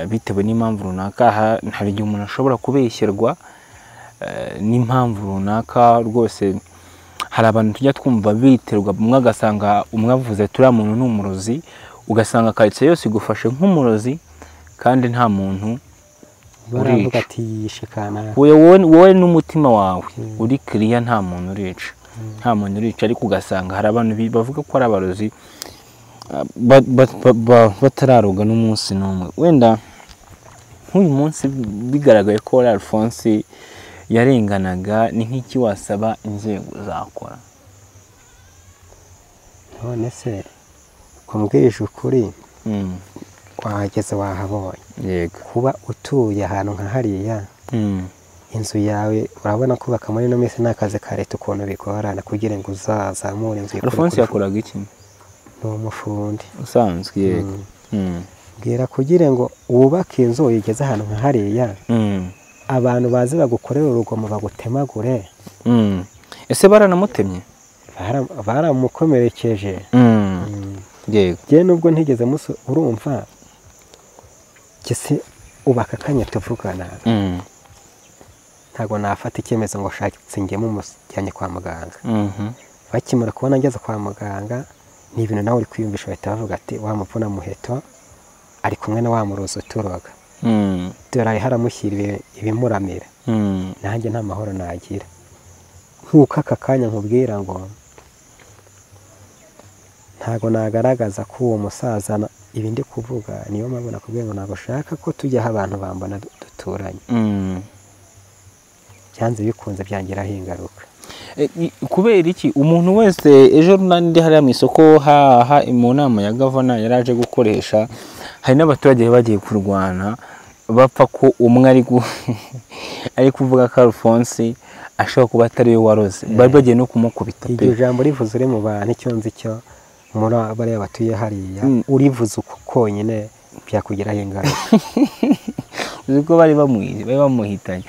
bitewe n'impamvu runaka. Hari igihe umuntu ashobora kubeshyerwa n'impamvu runaka rwose. Hari abantu tujya twumva biterwa, umwe agasanga umwe avuze turiya muntu ni umurozi, ugasanga karitsiye yose igufashe nk'umurozi kandi nta muntu baravuga ati yishe kanaka. Wowe n'umutima wawe uri kiriya, nta muntu urica, nta muntu urica, ariko ugasanga hari abantu bavuga ko ari abarozi batararoga n'umunsi n'umwe. Wenda nk'uyu munsi bigaragaye ko Alphonse yarenganaga, ni nk'iki wasaba inzego zakora? None se kumbwije ukuri, wahageze wahabonye. Yego. Kuba utuye ahantu nka hariya, inzu yawe urabona kubaka muri ino minsi n'akazi ka leta ukuntu bigorana kugira ngo uzazamure inzu. Alphonse yakoraga iki? Ni umufundi usanzwe. Yego. Bwira kugira ngo wubake inzu uyigeze ahantu nka hariya, abantu bazi bagukorera urugomo bagutemagure. Ese baranamutemye? Baramukomerekeje. Yego. Jye nubwo ntigeze urumva gese ubaka akanya tuvugana, ntabwo nafata icyemezo ngo shakitse ngemo umujyanye kwa muganga. Bakimara kubona ngeze kwa muganga, ni ibintu nawe uri kwiyumvisha, bahita bavuga ati wa muvuna muheto ari kumwe na wa murozi uturoga, dore ari haramushyira ibimuramira, nanjye nta mahoro nagira. Nk'uko aka kanya nkubwira ngo ntabwo nagaragaza ko uwo musaza ibi ndi kuvuga, niyo mpamvu nakubwiye ngo ntabwo ushaka ko tujyaho abantu bambona duturanye. Byanze bikunze byangiraho ingaruka. Kubera iki umuntu wese ejo nandi hariya mu isoko haha mu nama ya gavana yaraje gukoresha, hari n'abaturage bagiye kurwana bapfa ko umwe ari kuvuga ko Alphonse ashobora kuba atari we waroze, bari bagiye no kumukubita pe. Iryo jambo rivuze uri mu bantu, icyo nzi cyo muri bariya batuye hariya, urivuze uko konyine byakugiraho ingaruka. Uzi ko bari bamuhitanye.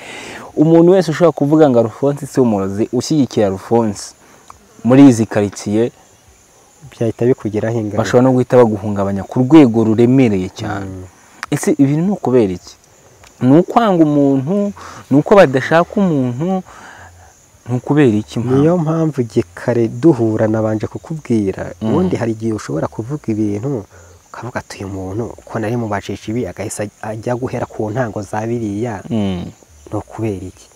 Umuntu wese ushobora kuvuga ngo Alphonse si umurozi, ushyigikiye Alphonse muri izi karitsiye byahita bikugiraho ingaruka, bashobora no guhita baguhungabanya ku rwego ruremereye cyane. Ese ibi ni ukubera iki? Ni ukwanga umuntu? Ni uko badashaka umuntu? Ni ukubera iki? Niyo mpamvu gikare duhura nabanje kukubwira. Ubundi hari igihe ushobora kuvuga ibintu ukavuga ati uyu muntu uko nari mubajije ibi agahise ajya guhera ku ntango za biriya, ni ukubera iki?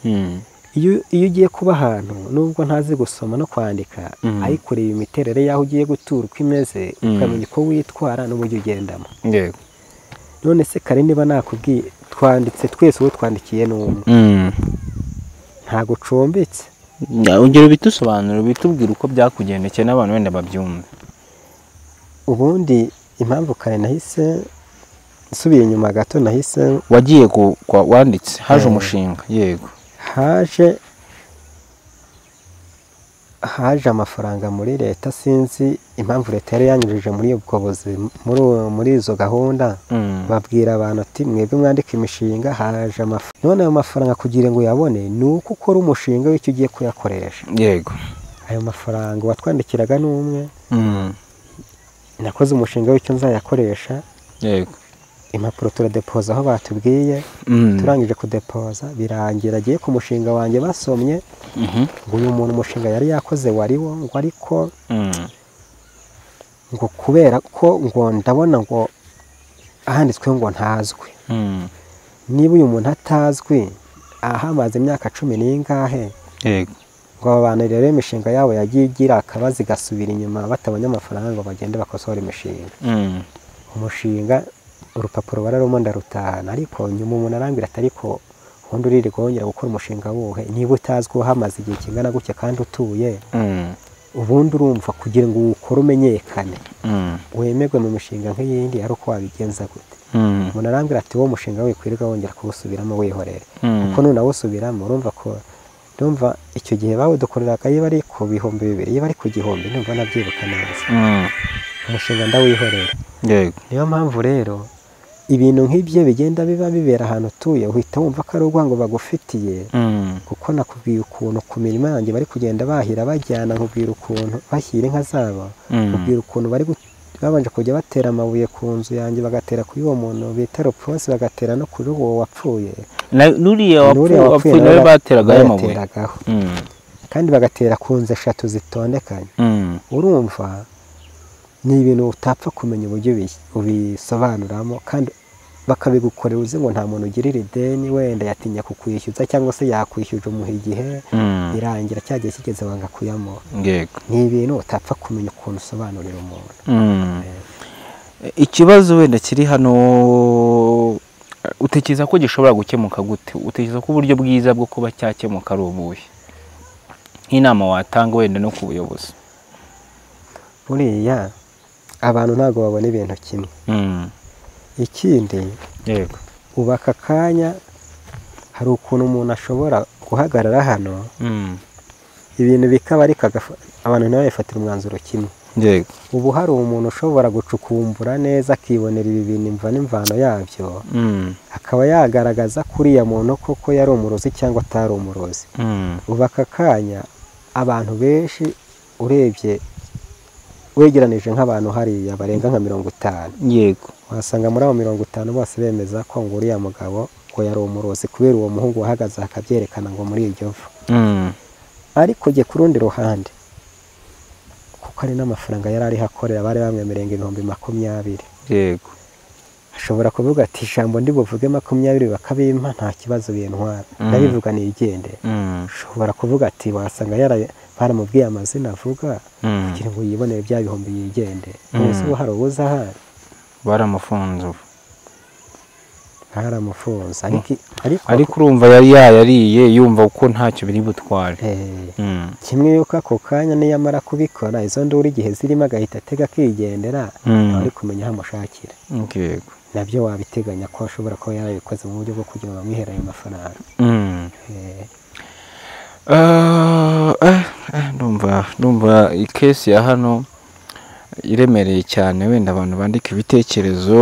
Iyo ugiye kuba ahantu nubwo ntazi gusoma no kwandika, ariko ureba imiterere y'aho ugiye gutura uko imeze, ukamenya uko witwara n'uburyo ugendamo. Yego. None se kare niba nakubwiye twanditse twese uwo twandikiye n'umwe, ntago ucumbitse. Ongera ubitusobanure, bitubwire uko byakugendekeye n'abantu wenda babyumve. Ubundi impamvu kare nahise nsubiye inyuma gato, nahise wagiye kwa wanditse haje umushinga. Yego. Haje Haje amafaranga muri leta, sinzi impamvu leta yari yanyujije muri ubwo buzima, muri izo gahunda. Babwira abantu ati mwebwe mwandika imishinga, haje amafaranga. None ayo mafaranga kugira ngo uyabone ni uko ukora umushinga w'icyo ugiye kuyakoresha. Yego. Ayo mafaranga watwandikiraga n'umwe. Nakoze umushinga w'icyo nzayakoresha. Yego. Impapuro turadepoza aho batubwiye. Turangije kudepoza birangira agiye ku mushinga wanjye basomye ngo uyu muntu umushinga yari yakoze wariwo, ngo ariko ngo kubera ko ngo ndabona ngo ahanditswe ngo ntazwi. Niba uyu muntu atazwi ahamaze imyaka 10 n'ingahe. Yego. Ngo aba bantu rero imishinga yabo yagiye igira akabazo igasubira inyuma batabonye amafaranga ngo bagende bakosora imishinga. Umushinga urupapuro bararuma ndarutahana, ariko nyuma umuntu arambwira ati ariko ubundi uririrwa wongera gukora umushinga wuhe niba utazwi uhamaze igihe kingana gutya kandi utuye. Ubundi urumva kugira ngo uwukore umenyekane wemerwe mu mishinga nk'iyindi ari uko wabigenza gute. Umuntu arambwira ati wowe umushinga wikwirirwa wongera kuwusubiramo wihorere, kuko nunawusubiramo urumva ko ndumva icyo gihe bawudukoreraga iyo bari ku 2000 iyo bari ku 1000 ndumva nabyibuka neza. Umushinga ndawihorera. Yego. Niyo mpamvu rero ibintu nk'ibyo bigenda biba bibera ahantu utuye uhita wumva ko ari urwango bagufitiye. Kuko nakubwiye ukuntu ku mirima yanjye bari kugenda bahira bajyana, nkubwira ukuntu bashyira inka zabo, nkubwira ukuntu bari babanje kujya batera amabuye ku nzu yanjye, bagatera kuri uwo muntu bita Ruponsi, bagatera no kuri uwo wapfuye. Nuriya wapfuye nawe bateragaho amabuye, kandi bagatera ku nzu 3 zitondekanye. Urumva ni ibintu utapfa kumenya uburyo ubisobanuramo, kandi bakabigukorera uzi ngo nta muntu ugirira ideni, wenda yatinya kukwishyuza cyangwa se yakwishyuje umuha igihe birangira cya gihe kigeze wanga kuyamuha. Ni ibintu utapfa kumenya ukuntu usobanurira umuntu. Ikibazo wenda kiri hano utekereza ko gishobora gukemuka gute? Utekereza ko uburyo bwiza bwo kuba cyakemuka ari ubuhe? Nk'inama watanga wenda no ku buyobozi. Buriya abantu ntabwo babona ibintu kimwe. Ikindi, yego, ubu aka kanya hari ukuntu umuntu ashobora guhagarara hano ibintu bikaba ariko abantu ntibabifatire umwanzuro kimwe. Yego. Ubu hari umuntu ushobora gucukumbura neza akibonera ibi bintu imva n'imvano yabyo, akaba yagaragaza kuriya muntu koko yari umurozi cyangwa atari umurozi. Ubu aka kanya abantu benshi urebye wegeranije nk'abantu hariya barenga nka 50. Yego. Wasanga muri abo 50 bose bemeza ko ngo uriya mugabo ngo yari umurozi kubera uwo muhungu wahagaze akabyerekana ngo muri iryo vu. Ariko jye ku rundi ruhande, kuko ari n'amafaranga yari ariho akorera bari bamwemereye 20,000. Yego. Ashobora kuvuga ati ijambo ndi buvuge 20 bakabimpa nta kibazo bintwara, ndabivuga nigende. Ashobora kuvuga ati wasanga baramubwiye amazina avuga kugira ngo yibonere bya bihumbi yigende. Umunsi ubu hari ubuza ahari baramufunze, baramufunze ariko urumva yari yayariye yumva ko ntacyo biri butware. Kimwe yuko ako kanya niyamara kubikora izo nduru igihe zirimo agahita atega akigendera, ari kumenya aho amushakira. Yego. Nabyo wabiteganya ko ashobora kuba yarabikoze mu buryo bwo kugira ngo bamwihere ayo mafaranga. Ndumva ikesi ya hano iremereye cyane, wenda abantu bandika ibitekerezo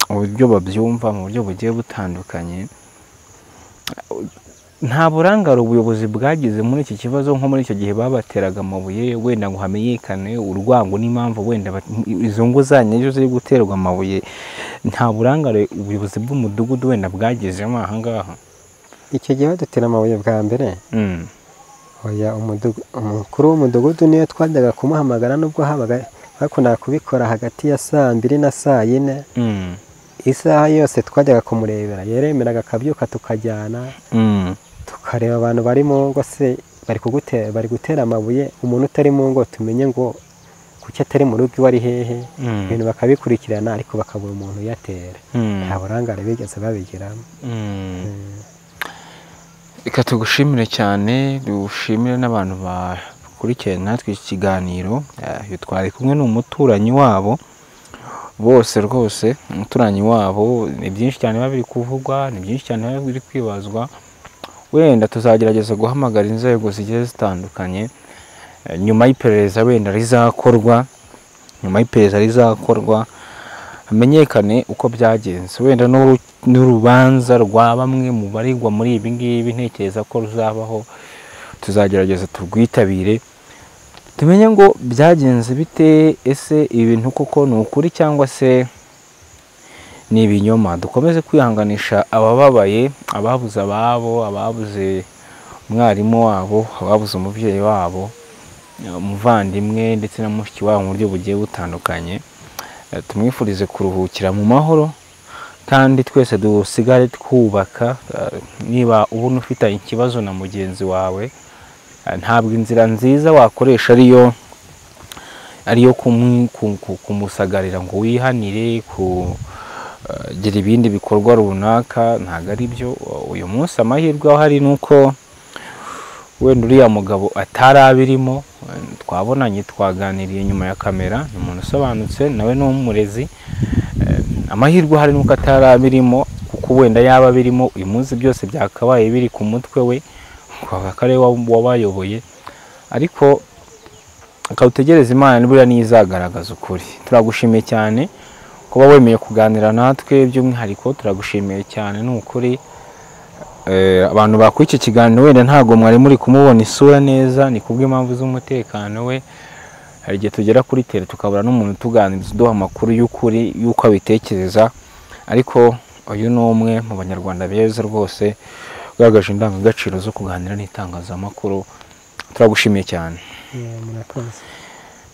uburyo babyumva mu buryo bugiye butandukanye. Nta burangare ubuyobozi bwagize muri iki kibazo, nko muri icyo gihe babateraga amabuye wenda ngo hamenyekane urwango n'impamvu wenda izo ngo zanyu ejo ziri guterwa amabuye. Nta burangare ubuyobozi bw'umudugudu wenda bwagezemo aha ngaha? Icyo gihe badutera amabuye bwa mbere, oya, umukuru w'umudugudu niyo twajyaga kumuhamagara, nubwo habaga bakundaga kubikora hagati ya saa 2 na saa 4. Isaha yose twajyaga kumurebera, yaremeraga akabyuka tukajyana, tukareba abantu bari mu ngo se bari gutera amabuye, umuntu utari mu ngo tumenye ngo kuki atari mu rugo iwe ari hehe, ibintu bakabikurikirana ariko bakabura umuntu uyatera. Nta burangare bigeze babigiramo. Reka tugushimire cyane, dushimire n'abantu bakurikiye natwe iki kiganiro. Twari kumwe n'umuturanyi wabo bose rwose, umuturanyi wabo ni byinshi cyane biba biri kuvugwa, ni byinshi cyane biba biri kwibazwa. Wenda tuzagerageza guhamagara inzego zigiye zitandukanye Nyuma y'iperereza wenda rizakorwa, nyuma y'iperereza rizakorwa hamenyekane uko byagenze, wenda n'urubanza rwa bamwe mu baregwa muri ibi ngibi ntekereza ko ruzabaho, tuzagerageza turwitabire tumenye ngo byagenze bite, ese ibintu koko ni ukuri cyangwa se ni ibinyoma. Dukomeze kwihanganisha abababaye, ababuze ababo, ababuze umwarimu wabo, ababuze umubyeyi wabo, umuvandimwe ndetse na mushiki wabo mu buryo bugiye butandukanye. Tumwifurize kuruhukira mu mahoro, kandi twese dusigare twubaka. Niba ubona ufitanye ikibazo na mugenzi wawe, ntabwo inzira nziza wakoresha ariyo kumusagarira ngo wihanire kugira ibindi bikorwa runaka, ntabwo ari byo. Uyu munsi amahirwe ahari ni uko wenda uriya mugabo atarabirimo, twabonanye twaganiriye nyuma ya kamera, ni umuntu usobanutse nawe ni umurezi. Amahirwe ahari ni uko atarabirimo, kuko wenda yaba abirimo uyu munsi byose byakabaye biri ku mutwe we, akaba wabayoboye. Ariko akawutegereza Imana nibura niyo izagaragaza ukuri. Turagushimiye cyane kuba wemeye kuganira natwe, by'umwihariko turagushimiye cyane ni ukuri. Abantu bakora iki kiganiro wenda ntabwo mwari muri kumubona isura neza, ni kubw'impamvu z'umutekano we. Hari igihe tugera kuri tele tukabura n'umuntu utuganiriza uduha amakuru y'ukuri y'uko abitekereza, ariko uyu ni umwe mu banyarwanda beza rwose ugaragaje indangagaciro zo kuganira n'itangazamakuru. Turagushimiye cyane,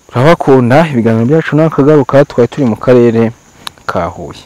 turabakunda. Ibiganiro byacu n'akagaruka, twari turi mu karere ka Huye.